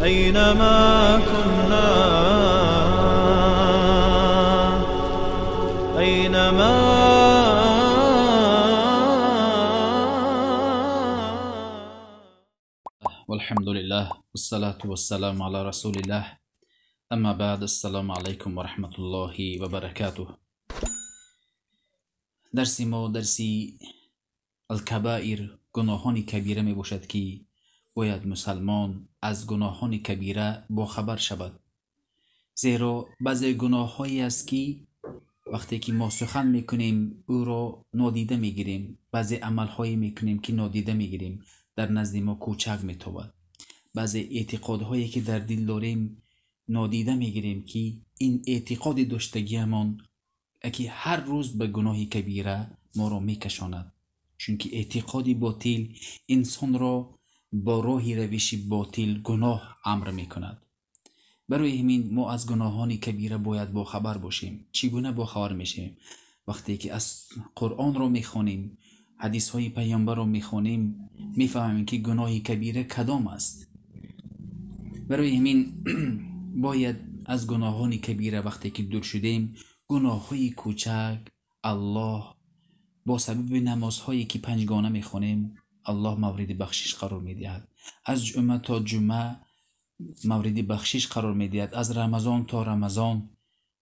أينما كنا، أينما. والحمد لله والصلاة والسلام على رسول الله، اما بعد، السلام علیکم و رحمت الله و برکاته. درسی ما درسی الکبائر، گناهان کبیره می باشد که باید مسلمان از گناهان کبیره باخبر شود، زیرا بعضی گناههایی است که وقتی که ما سخن میکنیم او را نادیده میگیریم، بعضی عملهایی میکنیم که نادیده میگیریم، در نزد ما کوچک میتابد. بعضی اعتقادهایی که در دل داریم نادیده میگیریم که این اعتقاد داشتگیمان که هر روز به گناه کبیره ما را میکشاند، چون که اعتقاد باطل انسان را با راه روش باطل گناه امر میکند. برای همین ما از گناهان کبیره باید باخبر باشیم. چگونه باخبر میشیم؟ وقتی که از قرآن را میخوانیم، حدیث های پیامبر را میخوانیم، میفهمیم که گناه کبیره کدام است. برای همین باید از گناهان کبیره وقتی که دور شدیم، گناه های کوچک الله با سبب نمازهایی که پنجگانه میخوانیم الله مورد بخشش قرار میدهد. از جمعه تا جمعه مورد بخشش قرار میدهد، از رمضان تا رمضان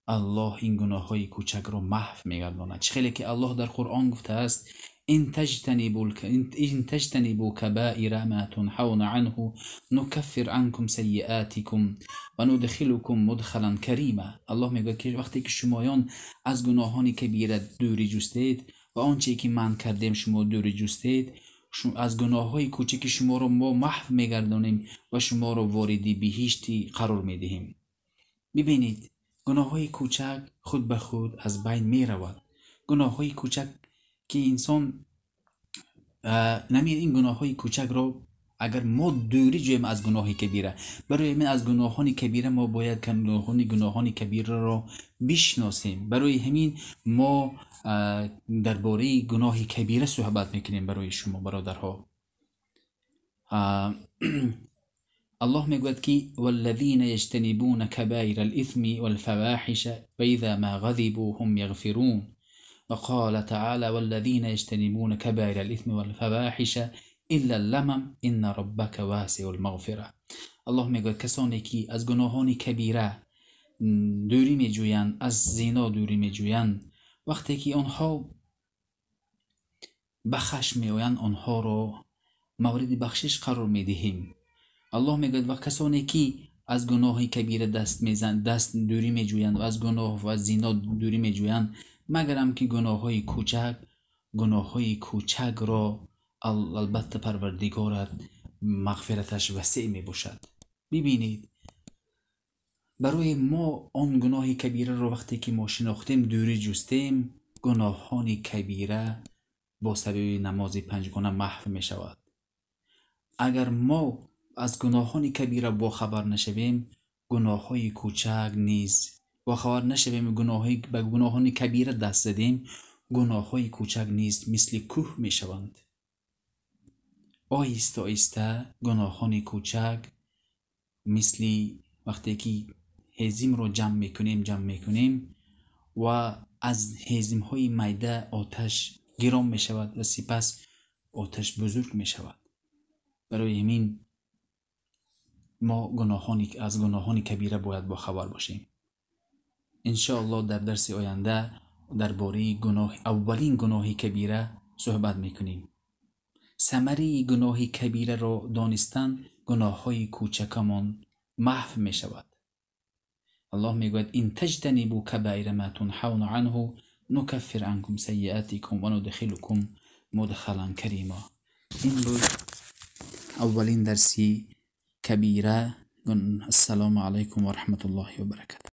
الله این گناه های کوچک را محو میگرداند. چه خیلی که الله در قرآن گفته است: إن تجتنبوا كبائر ما تنحون عنه نكفر عنكم سيئاتكم وندخلكم مدخلا كريما. الله میگوید که وقتی که شمایان از گناهان کبیره دوری جستید و آنچه که من کردیم شما دوری جستید، از گناه های کوچک شما را ما محو میگردانیم و شما را وارد بهشتی قرار میدهیم. ببینید، گناه های کوچک خود به خود از بین میرود. گناه های کوچک که انسان نمی این گناه های کوچک را اگر ما دوری جویم از گناه کبیره، برای همین از گناهان کبیره ما باید گناهان کبیره را بشناسیم. برای همین ما درباره گناه کبیره صحبت میکنیم برای شما برادرها. الله میگوید که والذین یجتنبون کبائر الاثم والفواحش واذا ما غضبوا هم یغفرون. وقال تعالى والذین یجتنبون کبائر الاثم والفواحش الا اللمم ان ربک واسع المغفره. الله میگوید کسانی که از گناهان کبیره دوری میجویند، از زنا دوری میجویند، وقتی که آنها به خشم میآیند آنها را مورد بخشش قرار میدهیم. الله میگوید و کسانی که از گناه کبیره دست میزند، دست دوری میجویند و از گناه و از زنا دوری میجویند، مگرم که گناه های کوچک را البته پروردگارت مغفرتش وسیع می باشد. ببینید، برای ما آن گناه کبیره را وقتی که ما شناختیم دوری جستیم، گناهان کبیره با سبب نماز پنجگانه محو می شود. اگر ما از گناهان کبیره با خبر نشویم، گناه های کوچک نیز با خبر نشویم، به گناهان کبیره دست زدیم، گناه های کوچک نیز مثل کوه می شوند. آهسته آهسته گناهان کوچک مثل وقتی که هزیم رو جمع میکنیم و از هزیم های میده آتش گرم می شود و سپس آتش بزرگ می شود. برای همین ما از گناهان کبیره باید با خبر باشیم. انشاءالله در درس آینده درباره اولین گناه کبیره صحبت میکنیم. ثمره گناه کبیره را دانستن، گناه های کوچکمان محو می شود. الله میگوید ان تجتنبوا کبائر ما تنحون عنه نکفر عنکم سیئاتکم و ندخلکم مدخلا کریما. این بود اولین درسی کبیره. السلام علیکم و رحمت الله و برکاته.